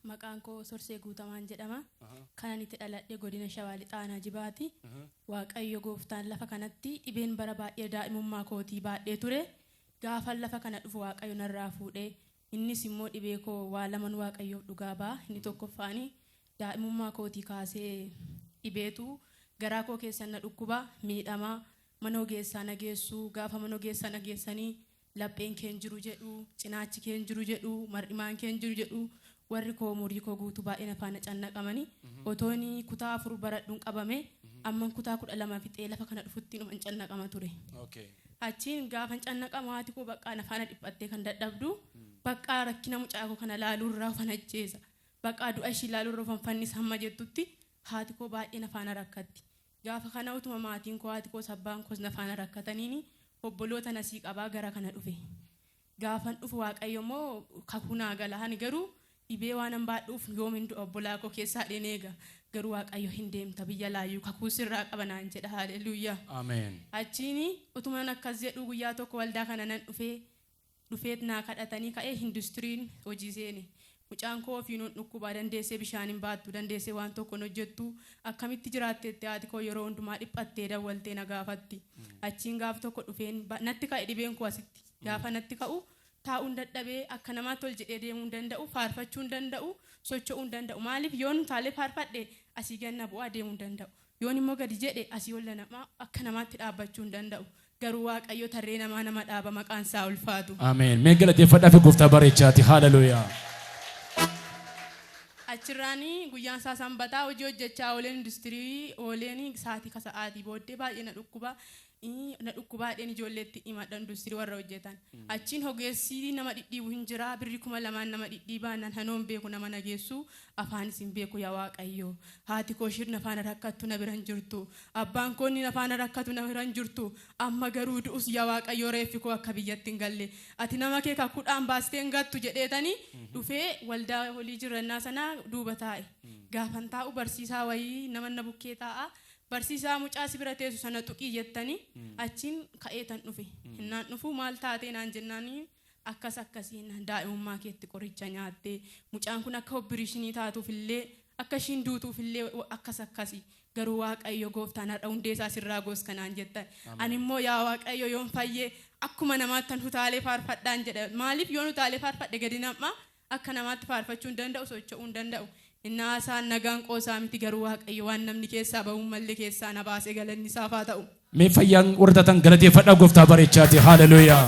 Maqaan koo Sorsee Guutamaan jedhama. Kanan itti dhaladhe godina Shawaa Lixaa Aanaa Jibaati. Waaqayyo gooftaan lafa kanatti dhibeen bara baay'ee daa'imummaa kootii baadhee ture. Gaafan lafa kana dhufu Waaqayyo narraa fuudhe. Innis immoo dhibee koo waa laman Waaqayyoof dhugaa ba'a. Inni tokkoffaani daa'imummaa kootii kaasee dhibeetu garaa koo keessan na dhukkuba, miidhama, mana ogeessaa na geessu. Gaafa mana ogeessaa na geessanii lapheen kee hin jiru jedhu, cinaachi kee hin jiru jedhu, mar'imaan kee hin jiru jedhu. Warri koo umurii koo guutuu baay'ee na faana cannaqamani. Otoon kutaa 4 baradhuun qabame, amman kutaa 12 fixee lafa kana dhufutti inuman cannaqama ture. Achiin gaafan cannaqamu haati koo baqqaa na faana dhiphattee kan dadhabdu, baqqaa rakkina mucaa koo kana laaluu irraa ofan ajjeesa. Baqqaa du'a ishii laaluu irra ofan fannisa hamma jettutti haati koo baay'ee na faana rakkatti. Gaafa kana utuma maatiin koo, haati koos abbaan koos na faana rakkataniin obbolootan asii qabaa gara kana dhufe. Gaafan dhufu Waaqayyo immoo kakuu naa gala. Ani garuu dhibee waanan baadhuuf yoomin du'a obbolaa koo keessaa dheen eega. Garuu Waaqayyo hin deemta biyya laayyuu kakuu sirraa qaba naan jedha. Haaleluyyaa. Ameen. Achiin utuman akkas jedhuu guyyaa tokko waldaa kana nan dhufee dhufeet naa kadhatanii ka'ee industiriin hojii seene. Mucaan koo ofiinuu hin dhukkuba, dandeessee bishaan hin baattu, dandeessee waan tokko hin hojjettu, akkamitti jiraatte jettee haati koo yeroo hundumaa dhiphattee dawwaltee na gaafatti. Achiin gaaf tokko dhufeen natti ka'e dhibeen koo asitti. Gaafa natti ka'u taa'uun dadhabee akka namaatti ol jedhee deemuu hin danda'u, faarfachuu hin danda'u, socho'uu hin danda'u. Maaliif yoon utaalee faarfadhe asii gad na bu'aa deemuu hin danda'u. Yoon immoo gadi jedhe asii ol na nam'aa akka namaatti dhaabbachuu hin danda'u. Garuu Waaqayyo tarree namaa nama dhaaba maqaan isaa haa ulfaatu. Ameen. Mee galateeffadhaafi gooftaa bareechaati. Haaleluyyaa. Achirraan guyyaan isaa sanbataa hojii hojjechaa ooleen industirii ooleen sa'aatii ka sa'aatii booddee baay'ee na dhukkuba. Na dhukkubaa jedheen ijoolleetti himadha industirii warra hojjetan. Achiin hogeessi nama dhidhiibu hin jira birrii 2000n nama dhidhiibaa nan hanoo hin beeku nama na geessu afaanis hin beeku yaa Waaqayyo. Haati koo ishiin na faana rakkattu na bira hin jirtu. Abbaan koo inni na faana rakkatu na bira hin jirtu. Amma garuu du'us yaa Waaqayyo reeffi koo akka biyyatti hin galle. Ati nama kee kakuudhaan baastee hin gattu jedheetani dhufee waldaa olii jirrannaa sana duuba taa'e. Gaafan taa'u barsiisaa wayii nama na bukkee taa'a. Barsiisaa mucaa si bira teessu sana tuqii jettani achiin ka'eetan dhufe. Innaan dhufu maal taatee naan jennaan akkas akkasii jennaan daa'imummaa keetti qoricha nyaattee mucaan kun akka obbiriishinii taatuuf illee akka ishiin duutuuf illee akkas akkasi garuu Waaqayyo gooftaan har'a hundee isaa sirraa goska naan jettan. Ani immoo yaa Waaqayyo yoon fayyee akkuma namaattan utaalee faarfadhaan jedha. Maaliif yoon utaalee faarfadhe gadi nam'a Akka namaatti faarfachuu hin danda'u, socho'uu hin danda'u. Inni haasaan nagaan qoosaa miti garuu Waaqayyo waan namni keessaa ba'uu hin malle keessaa na baase galanni isaaf haa ta'u. Mee fayyaan warri taatan galateeffadhaa gooftaa bareechaati. Haaleluyyaa.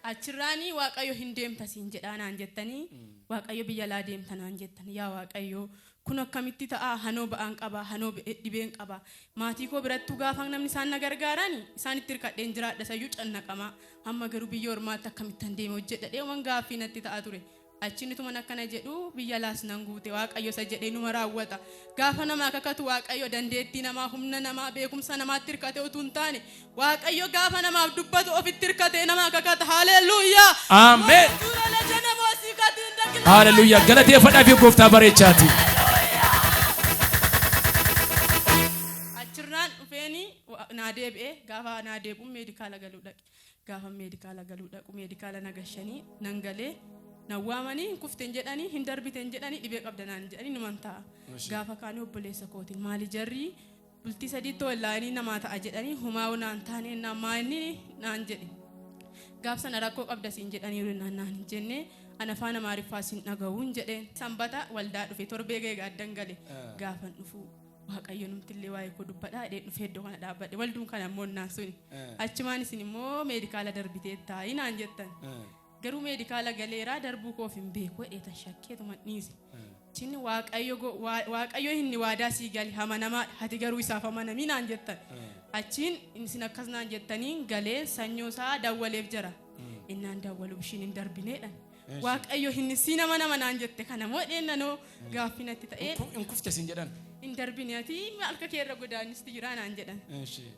Achirraanii Waaqayyo hin deemta siin jedhaa naan jettanii Waaqayyo biyya alaa deemta naan jettan yaa Waaqayyo Kun akkamitti ta'a? Hanoo ba'aan qaba, hanoo dhibeen qaba. Maatii koo birattuu gaafa namni isaan na gargaarani isaanitti hirkadheen jiraadha isayyuu cannaqamaa. Amma garuu biyya ormaatti akkamittan deeme hojjedha jedhee gaaffii natti ta'a ture. Achiin utuman akkana jedhuu biyya alaas nan guute. Waaqayyo isa jedhe inuma raawwata. Gaafa namaa kakatu Waaqayyo dandeettii namaa, humna namaa, beekumsa namaatti hirkatee utuu hin taane Waaqayyo gaafa namaaf dubbatu ofitti hirkatee namaa kakata. Haleluuyaa! Ameen. Haleluuyaa. Galateeffadhaa fi gooftaa bareechaati. Achirraan dhufeeni naa deebi'e gaafa naa deebi'u meedikaala galuu dhaqe. Gaafa meedikaala galuu dhaqu meedikaala na gashanii nan galee na waamanii hin kuften jedhanii hin darbiten jedhanii dhibee qabda naan jedhanii numan taa'a. Gaafa kaanii obboleessa kootiin maali jarri Bultii sadiitti wallaanii namaa ta'a jedhanii homaa naan taane naan maa inni naan jedhe. Gaaf sana rakkoo qabda siin jedhaniiru naan naan hin jenne ana afaan Amaariffaa siin dhaga'uun jedheen. Sanbata waldaa dhufe torbee ga'e gaaddan gale gaafan dhufu Waaqayyo numtillee waa'ee koo dubbadhaa jedhee dhufee iddoo kana dhaabbadhe walduun kana immoo naan suni. Achumaan isin immoo meedikaala darbitee taa'i naan jettan. Garuu meedikaala galeeraa darbuu koof hin beeku jedheetan shakkeetuma dhiise. Chin Waaqayyo go- waa- Waaqayyo inni waadaa sii gale amanamaadha ati garuu isaaf amanamii naan jettan. Achiin isin akkas naan jettaniin galee sanyoo isaa dawwaleef jira. Innaan dawwalu ishiin hin darbineedhan. Waaqayyo inni siin amanama naan jette kana moo dheennanoo gaaffii natti ta'ee Hin kufte sin jedhan. hin darbine ati harka kee irra godaannisti jira naan jedhan.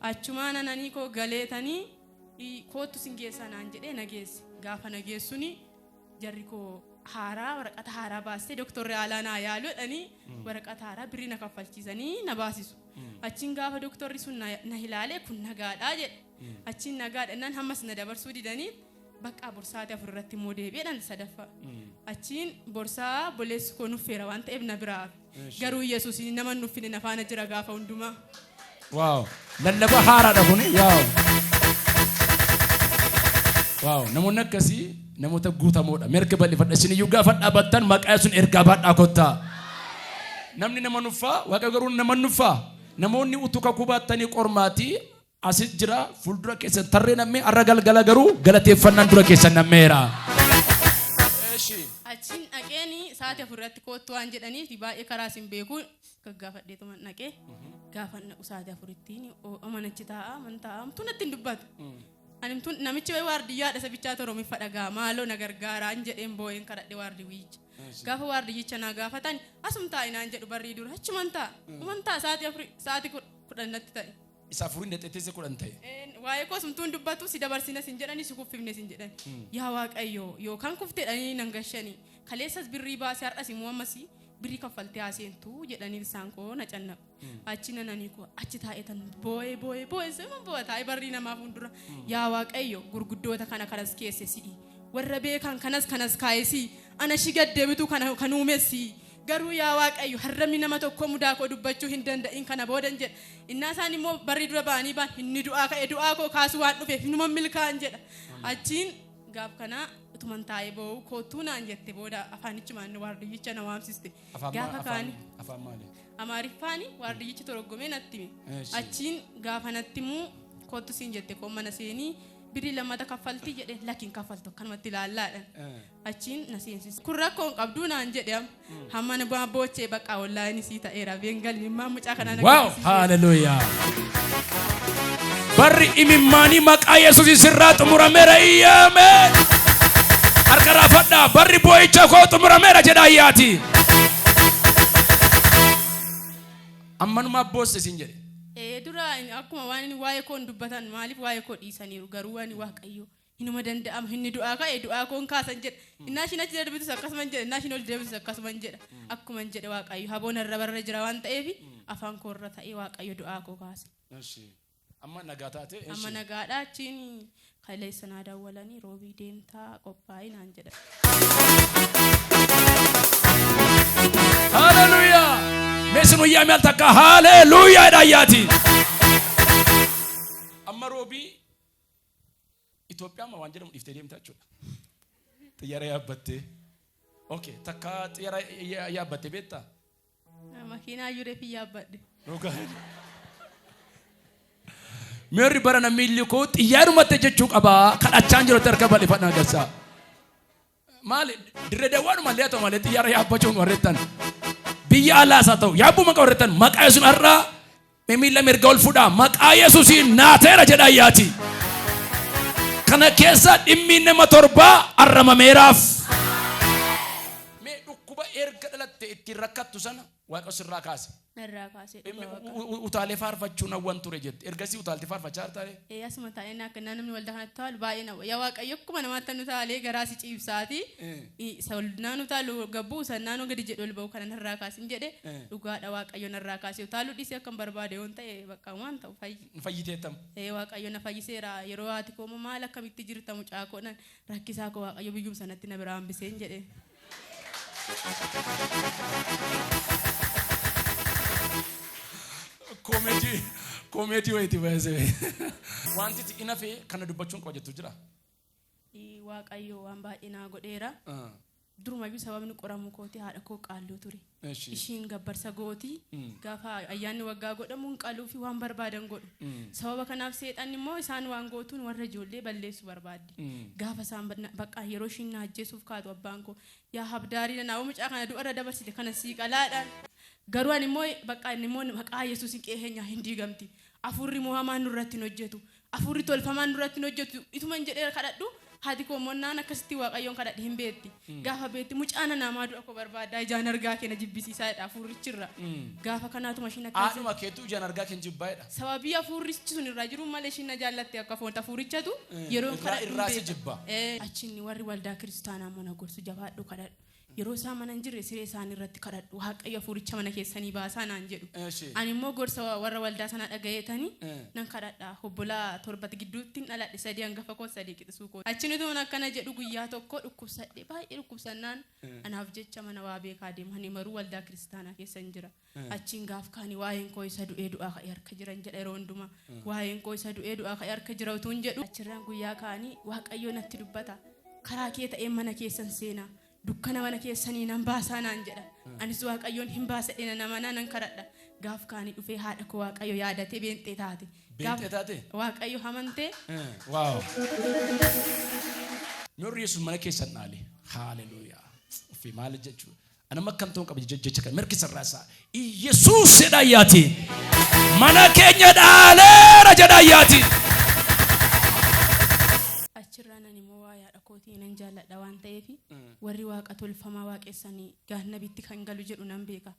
Achumaan ananii koo galeetanii koottu sin geessaa naan jedhee na geesse. Gaafa na geessuni jarri koo haaraa waraqata haaraa baastee doktorri haalaa naa yaalu jedhanii waraqata haaraa birrii na kaffalchiisanii na baasisu. Achiin gaafa doktorri sun na ilaalee kun nagaadhaa jedhe. Achiin nagaadha jennaan hammas na dabarsuu didanii Bakka bor sa'aatii 4 irratti immoo deebi'eedhaan sadaffaa. Achiin borsaa obboleessi koo nuffeera waan ta'eef na biraa hafe. Garuu Yesuus nama hin nuffine na faana jira gaafa hundumaa. Wow. Lallaba haaraadha kuni. Wow. Wow. Namoonni akkasii namoota guutamoodha. Mirga bal'ifadha. Isin iyyuu gaafa dhaabattan maqaa Yesuun ergaa baadhaa kottaa. Namni nama nuffaa, Waaqayyo garuu nama nuffaa. Namoonni utuu kakuu baattanii qormaatii asis jira fuuldura keessan tarree nammee har'a galgala garuu galateeffannaan dura keessan nammeera. Eshi. Achiin dhaqeeni sa'aatii 4 irratti koottu waan jedhaniif baay'ee karaa isin beeku gaggaafadheetuma dhaqee gaafa dhaqu sa'aatii 4tti manichi taa'a man taa'a hamtuu natti hin dubbatu. Ani hamtuun namichi wayi waardiyyaadha isa bichaa Oromiffa dhagaa maaloo na gargaaraan jedheen boo'een kadhadhe waardiyyicha. Gaafa waardiyyicha naa gaafatan asum taa'i naan jedhu barrii dura achuman taa'a. Uman taa'a sa'aatii 4 sa'aatii 10 natti ta'e. Isa afuriin dhaqxee teessee 10 ta'e. Waa'ee koo sumtuun dubbatu si dabarsina sin jedhani si kuffifne sin jedhani. Yaa Waaqayyo yookaan kufteedhanii nan gashani. Kaleessas birrii baasee har'as immoo ammas birrii kaffaltee haa seentu jedhanii isaan koo na cannaqu. Achi nananii koo achi taa'ee tan boo'ee boo'ee boo'ee suma boo'a taa'ee barrii namaa fuuldura. Yaa Waaqayyo gurguddoota kana kanas keesse si'i. Warra beekan kanas kanas kaa'e si'i. Ana ishii gad deebitu kana kan uume si'i. Garuu yaa Waaqayyo, harramni nama tokkoo mudaa koo dubbachuu hin danda'in kana boodan jedha. Innaa isaan immoo barrii dura ba'anii ba'an, inni du'aa ka'e du'aa koo kaasuu waan dhufeef inuman milkaa'an jedha. Achiin gaaf kana utuman taa'ee boo'u koottuu naan jette booda afaanichumaan waardiyyicha na waamsiste. Afaan Gaafa afaan kaani afaan maali? Amaariffaani waardiyyichi toroggomee natti hime. Eeshi. Achiin gaafa natti himu koottu siin jette koo mana seenii birrii lammata kaffaltii jedhe lakki hin kaffaltu akkanumatti ilaallaadha. Achiin na seensise. Kun rakkoo hin qabduu naan jedhe amma. Hamma na bu'aa boochee bakka wallaahi sii ta'eera. Beengal imimmaan mucaa kanaa na Wow, gaddisiise. hallelujah. Barri imimmaanii maqaa Yesuusiin sirraa xumurameera iyyaameen. Harka raafadhaa barri boo'icha koo xumurameera jedha ayyaati. Ammanumaa boosse siin jedhe. Ee dura akkuma waan inni waa'ee koo hin dubbatan maaliif waa'ee koo dhiisaniiru garuu ani Waaqayyo hinuma danda'ama inni du'aa ka'e du'aa koon kaasan jedha. Innaa ishiin achi darbitus akkasuman jedha innaa ishiin ol deebitus akkasuman jedha. Akkuman jedhe Waaqayyo haboon arrabarra jira waan ta'eef afaan koorra ta'ee Waaqayyo du'aa koo kaase. Eshi. Amma nagaa taate. Amma nagaadha achiin kaleessa naa dawwalanii roobii deemtaa qophaa'i naan jedhan. Haleluuyaa. Mee isin guyyaa mi'al takka haleluuyaa jedha ayyaati. Amma roobii Itoophiyaa amma waan jedhamu dhiiftee deemta jechuudha. Xiyyaara yaabbattee. Okay, takka xiyyaara yaabbattee beektaa? Makiinaa yureef yaabbadhe. Dhugaa. Meerri barana miilli koo xiyyaarumatti jechuu qaba. Kadhachaan jirutti harka bal'ifadhaa galsaa. Maali dirree dawwaadhuma illee haa ta'u malee xiyyaara yaabbachuun warreettan. Biyya alaas haa ta'u yaabbuma qaba warreettan maqaa Yesuun har'aa miila mirga ol fudhaa maqaa Yesuusiin naateera jedha ayyaati. Kana keessa dhimmi nama torbaa arramameeraaf. Mee dhukkuba erga dhalatte ittiin rakkattu sana Waaqa sirraa kaase. Narraa kaasee Dhimmi dhugaa Waaqa. Utaalee faarfachuu nawwan ture jette. Ergasii utaaltee faarfachaa jirtaa ree? Ee asuma taa'ee naa kennaa namni waldaa kanatti taalu baay'ee na yaa Waaqayyo akkuma namaatti nu taalee garaa si ciibsaati. Isa ol naanu taalu gabbuu isa naanu gadi jedhu ol ba'u kana narraa kaasin jedhe dhugaadha Waaqayyo narraa kaase utaaluu dhiisee akkan barbaade yoon ta'e bakka waan ta'u fayyi. Fayyiteettam. Ee Waaqayyo na fayyiseera yeroo haati koo immoo maal akkamitti jirta mucaa koo naan rakkisaa koo Waaqayyo biyyuma sanatti na biraa hambiseen jedhe. Koomeedii koomeedii wayiiti baay'ee. Wanti itti inafee kana dubbachuun qaba jettu jira. Waaqayyo waan baay'ee naa godheera. Durumayyuu sababni qoramuu kooti haadha koo qaalluu ture. Eshi. Ishiin gabbarsa gooti. Gaafa ayyaanni waggaa godhamu hin qaluu fi waan barbaadan godhu. Sababa kanaaf seexanni immoo isaan waan gootuun warra ijoollee balleessu barbaaddi. Gaafa isaan bakka yeroo ishiin na ajjeesuuf kaatu abbaan koo yaa habdaarii na mucaa kana du'arra dabarsite kana sii qalaadhaan. Garuu ani immoo bakka inni immoo maqaa Yesuusin qe'ee keenyaa hin diigamti. Afuurri immoo hamaan nurratti hin hojjetu. Afuurri tolfamaan nurratti hin hojjetu. Ituman jedhee kadhadhu haati koo immoo naan akkasitti Waaqayyoon kadhadhe hin beekti. Gaafa beekti mucaa nana maa du'a koo barbaaddaa ijaan argaa kee na jibbisiisaa jedha afuurrichirra. Gaafa kanaatuma ishiin akkas Haadhuma keetu ijaan argaa kee jibbaa jedha. Sababii afuurrichi sun irraa jiru malee ishiin na jaallatte akka foon afuurichatu yeroo Irraa kadhadhu hin irraa si beeka. jibba. Achiin warri waldaa kiristaanaa mana gorsu jabaadhu kadhadhu. Yeroo isaan mana hin jirre siree isaanii irratti kadhadhu. Waaqayyo afuuricha mana keessanii baasaa naan jedhu. Eshi. Ani immoo gorsa warra waldaa sanaa dhaga'eetanii nan kadhadha. Obbolaa torbatti gidduutti hin dhaladhe sadii hangafa koo sadii qixisuu koo. Achiin Achiin utuun akkana jedhu guyyaa tokko dhukkubsadhe, baay'ee dhukkubsannaan anaaf jecha mana waa beekaa deema. Ani maruu waldaa kiristaanaa keessa hin jira. Achiin gaaf kaani waa'een koo isa du'ee du'aa ka'ee harka jiran jedha yeroo hundumaa. Waa'een koo isa du'ee du'aa ka'ee harka jira utuun jedhu. Achirraan guyyaa kaanii Waaqayyo natti dubbata. Karaa kee ta'een mana keessan seenaa. Dukkana mana keessanii nan baasaa naan jedha. Anis Waaqayyoon hin baasa jedhee nan amanaa, nan kadhadha. Gaaf kaanii dhufee haadha koo Waaqayyo yaadatee beenxee taate. Gaaf Beenxee taate? Waaqayyo amantee. Wow. Mi'oorri Yesuus mana keessan dhaale. Haaleluyyaa. Uffii, maal jechuu? Anama akkam ta'uu qaba jecha kana mirgi sirraa isaa. Iyesuus jedha ayyaati. Mana keenya dhaaleera jedha ayyaati. Achirraan ani immoo waa'ee haadha kootii nan jaalladha waan ta'eef, warri waaqa tolfamaa waaqessanii gaannabitti kan galu jedhu nan beeka.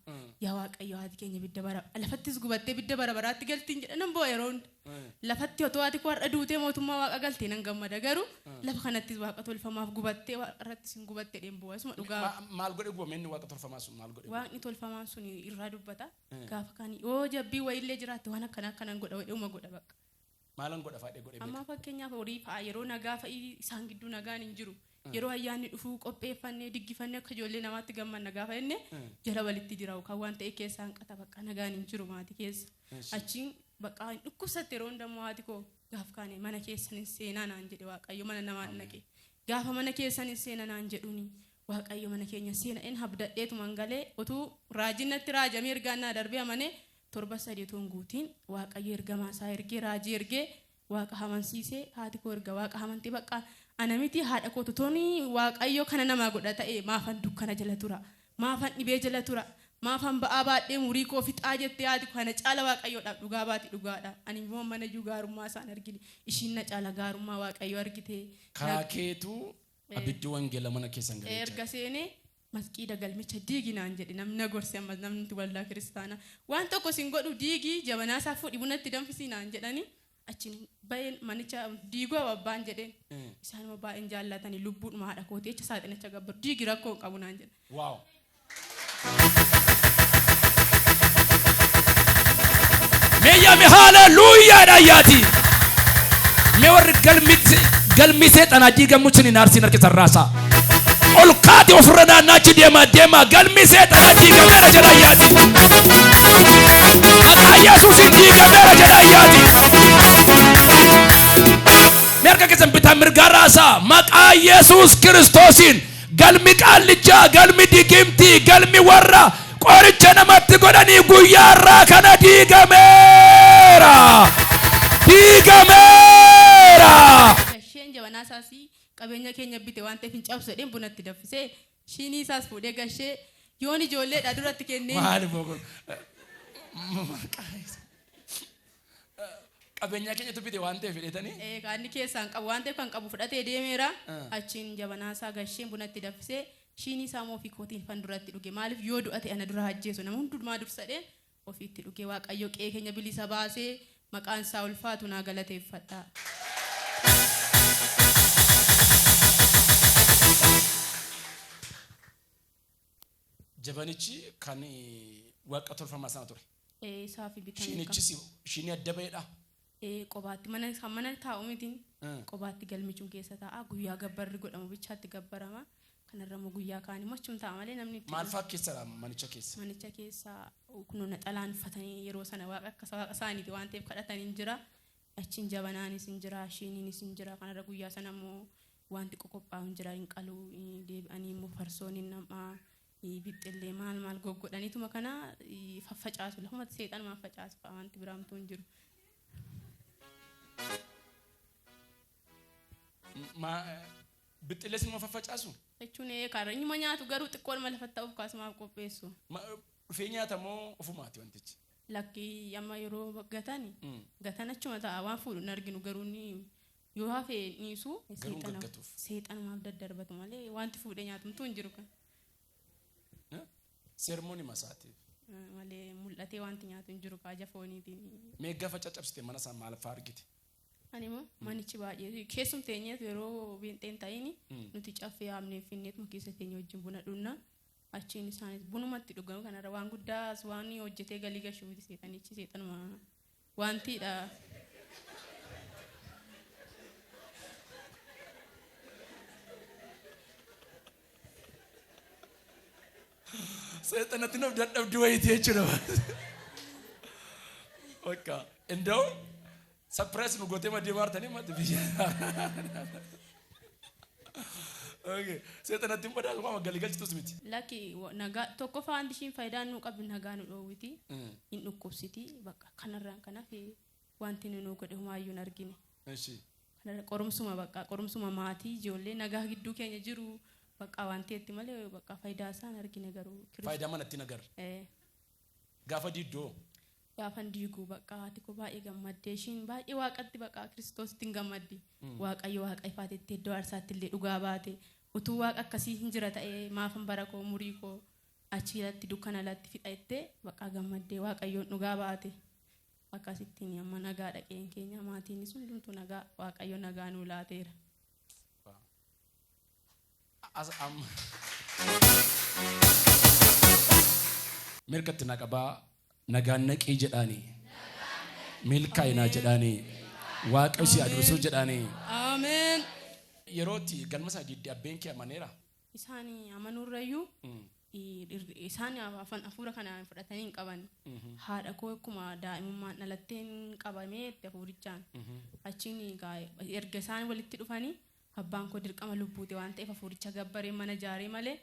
Yaa Waaqayyo, haati keenya bidda bara lafattis gubattee bidda bara baraatti galtiin jedha, nan boo'a yeroo hunda. Lafatti otoo haati koo har'a duutee mootummaa waaqa galtee nan gammada, garuu lafa kanattis waaqa tolfamaaf gubattee waaqa irrattis hin gubatte jedheen boo'a isuma dhugaa. Maal godhe gubame inni waaqa tolfamaa sun, maal godhe? Waaqni tolfamaan sun irraa dubbata. Gaafa kan yoo jabbii wayiillee jiraatte waan akkana akkanan godha jedhuma godha bakka. Maalan godha faadhee godhe beeka? Amma fakkeenyaaf horii fa'a yeroo nagaa fa'i isaan gidduu nagaan hin jiru. Yeroo ayyaanni dhufuu qopheeffannee diggifannee akka ijoollee namaatti gammanna gaafa jenne jala walitti jira yookaan waan ta'e keessaa hanqata, bakka nagaan hin jiru maatii keessa. Achiin bakka hin dhukkubsatte yeroo hundamoo haati koo. Gaaf kaane mana keessan hin seenaa naan jedhe Waaqayyo, mana namaan naqe. Gaafa mana keessan hin seena naan jedhuuni Waaqayyo mana keenya seena in habdadheetuman galee, utuu raajiin natti raajamee ergaan naa darbee amanee 7 3 utuu hin guutiin Waaqayyo ergamaa isaa ergee, raajii ergee Waaqa amansiisee, haati koo erga Waaqa amantee bakka ana miti haadha kootu tooni Waaqayyo kana namaa godha ta'e, maafan dukkana jala tura, maafan dhibee jala tura, maafan ba'aa baadhee murii koo fixaa jettee haati koo kana caala Waaqayyoodhaaf dhugaa baati, dhugaadha. Ani immoo mana iyyuu gaarummaa isaan argine, ishiin na caala gaarummaa Waaqayyo argite. Karaa keetu abiddi wangeela mana keessan galee Erga seenee masqiida galmicha diigi naan jedhe namni na gorse, ammas namni waldaa kiristaanaa. Waan tokko sin godhu, diigii jabanaa isaa fuudhi bunatti danfisii naan jedhanii, achiin baheen manicha diiguu abbaan jedheen. Isaanuma baay'een jaallatanii lubbuudhuma haadha kootii jecha saaxinicha gabbaru, diigi rakkoo hin qabu naan jedhan. Wow. Meeyyaame haaleluyyaadha ayyaati. Mee warri galmi seexanaa diigamu sin hin aarsiin harka sarraasaa. Ol kaati ofirra naannaachi deemaa deemaa, galmi seexanaa diigameera jedha ayyaati. Maqaa Yesuusiin diigameera jedha ayyaati. Mee harka keessan bitaa mirgaa raasaa, maqaa Yesuus Kiristoosiin galmi qaallichaa, galmi digimtii, galmi warra qoricha namatti godhanii guyyaa irraa kana diigameera. Diigameera. Gasheen jabanaa isaas qabeenya keenya bite waan ta'eef hin cabsu jedheen bunatti danfisee, shiinii isaas fuudhee gashee yoon ijoolleedha duratti kennee. Maali kun? Maqaa Yesuus. Qabeenyaa keenyatu bite waan ta'eef fedhetanii. Kaanni keessaa hin qabu waan ta'eef kan qabu fudhatee deemeera. Achiin jabanaa isaa gasheen bunatti danfisee, shiinii isaa immoo ofii kootiin fan duratti dhuge. Maaliif, yoo du'a ta'e ana dura ajjeesu, nama hundumaa dursadheen ofiitti dhuge. Waaqayyo qe'ee keenya bilisa baasee maqaan isaa ulfaatu, naa galateeffadha. Jabanichi kan waaqa tolfamaa sana ture. Isaa fi bitame. Shiinichis shiinii adda ba'eedha. Qobaatti mana kan mana taa'u miti, qobaatti galmichuun keessa taa'a, guyyaa gabbarri godhamu bichaatti gabbarama. Kanarra immoo guyyaa kaan immoo achuma taa'a malee namni itti Maal fa'aa keessadha manicha keessa? Manicha keessa kunoo naxalaan uffatanii yeroo sana waaqa akka waaqa isaaniiti waan ta'eef kadhatanii hin jira. Achiin jabanaanis hin jira, shiiniinis hin jira. Kanarra guyyaa sana immoo wanti qoqophaa'u hin jira, hin qaluu, deebi'anii immoo farsoon hin nam'aa, bixxillee maal maal goggodhaniituma kana faffacaasu, lafumatti seexanumaan facaasu fa'a, wanti biraamtuu hin jiru. Bixxillees numa faffacaasu? Jechuun karaa inyuma nyaatu, garuu xiqqoodhuma lafatti ta'uuf kaasumaaf qopheessu. Dhufee nyaata moo ofumaati wantichi? Lakkii, amma yeroo gatan gatan achuma ta'a, waan fuudhu hin arginu, garuu inni yoo hafe dhiisu. Garuu gaggatuuf. Seexanumaaf daddarbatu malee wanti fuudhee nyaatumtuu hin jiru kan. Seermooni masaatiif. Malee mul'atee wanti nyaatu hin jiru kaaja fooniitiin. Mee gaafa caccabsite mana isaa maal fa'aa argite? Ani immoo manichi baay'ee keessum teenyeetu yeroo beenxeen ta'in nuti caffee haamnee finneetuma keessa teenya wajjin buna dhunna. Achiin isaanis bunumatti dhugamu, kanarra waan guddaas waan hojjetee galii gashu miti, seexanichi seexanuma wantiidha. Seexanatti nuuf dadhabdu wayiiti jechuudha. Bakka እንደው surprise nu gootee maddee maartanii matti biyya. Okay. Seexanatti hin badaasu waan galigalchitus miti. Lakki, nagaa tokkoffaa wanti ishiin faayidaa nuu qabdu nagaa nu dhoowwiti. Hin dhukkubsiti. Bakka kanarraan kanaaf wanti nu godhe homaayyuu hin argine. Eshi. Kanarra qorumsuma, bakka qorumsuma maatii ijoollee nagaa gidduu keenya jiru bakka wanti itti malee bakka faayidaa isaa hin argine garuu. Faayidaa manatti nagar. Gaafa diiddoo. Gaafan diiguu bakka haati koo baay'ee gammaddee, ishiin baay'ee waaqatti bakka Kiristoositti hin gammaddi. Waaqayyo waaqa ifaatetti iddoo aarsaatti illee dhugaa baate, utuu waaqa akkasii hin jira ta'ee maafan bara koo umurii koo achi irratti dukkana alatti fixa jettee bakka gammaddee Waaqayyoon dhugaa baate. Akkasittiin amma nagaa dhaqeen keenya, maatiinis hundumtuu nagaa, Waaqayyo nagaa nuu laateera. As am. Mirkatti na qabaa, nagaan naqii jedhaanii. Milkaa'inaa jedhaanii. Waaqayyo si adursuu jedhaanii. Ameen. Yerootti galma isaa diddee abbeen kee amaneera. Isaan amanuurrayyuu isaan afaan hafuura kana fudhatanii hin qaban. Haadha koo akkuma daa'imummaan dhalatteen qabamee itti hafuurichaan. Achiin egaa erga isaan walitti dhufanii abbaan koo dirqama lubbuute waan ta'eef hafuuricha gabbaree mana ijaaree malee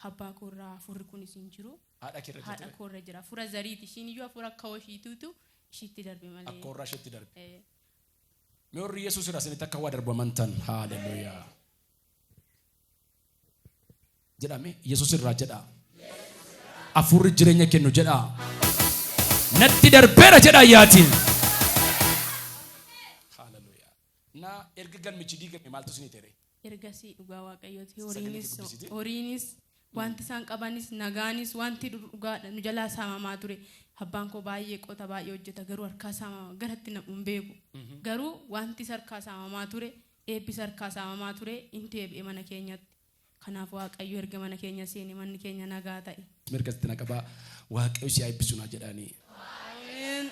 abbaa koo irraa hafuurri kunis hin jiru. Haadha kee irra Haadha jirti. koo irra jira. Hafuura zariiti. Ishiin iyyuu hafuura akka hoshiituutu ishiitti darbe malee. Akka warraa isheetti darbe. Mee warri Yesuus irraa isinitti akka waa darbu amantan, haaleluyyaa. Jedhame Yesuus irraa jedha. Hafuurri jireenya kennu jedha. Natti darbeera jedha ayyaatiin. Haaleluyyaa. Na erga galmichi diigame maaltu isinii tere? Ergasii dhugaa Waaqayyooti Sagalee horiinis kee guddisite? Horiinis wanti isaan qabanis nagaanis wanti dhugaadha nu jalaa saamamaa ture. Abbaan koo baay'ee qota, baay'ee hojjeta, garuu harkaa saamama garatti nam'u hin beeku. Garuu wanti harkaa saamamaa ture, eebbis harkaa saamamaa ture hin deebi'e mana keenyatti. Kanaaf Waaqayyo erga mana keenya seene manni keenya nagaa ta'e. Mirkatti na qabaa, Waaqayyo si haa eebbisu naa jedhaanii. Ameen.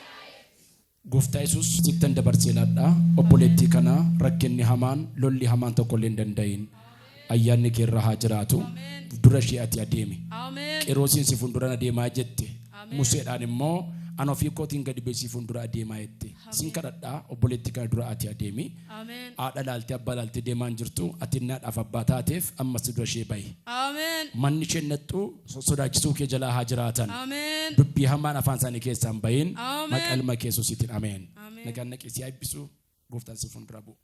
Gooftaa Yesuus sittan dabarsee laadhaa obboleettii kana, rakkinni hamaan, lolli hamaan tokko illee hin danda'in. Ayyaanni kee irra haa jiraatu. Dura ishee ati adeemi. Ameen. Qeroosiin si fuuldura adeemaa jette. Ameen. Museedhaan immoo an ofii kootiin gadi ba'ee si fuuldura adeemaa jette. Sin kadhadhaa, obboleettii kana dura ati adeemi. Ameen. Haadha laaltee abbaa laaltee deemaa hin jirtu. Ati innaadhaaf abbaa taateef ammas dura ishee bahi. Ameen. Manni isheen nattu sodaachisuu kee jalaa haa jiraatan. Ameen. Dubbii hamaan afaan isaanii keessaa hin bahin. Ameen. Maqaa ilma kee Yesuusiitiin, ameen. Ameen. Nagaan naqee si haa eebbisu. Gooftaan si fuuldura bu'u.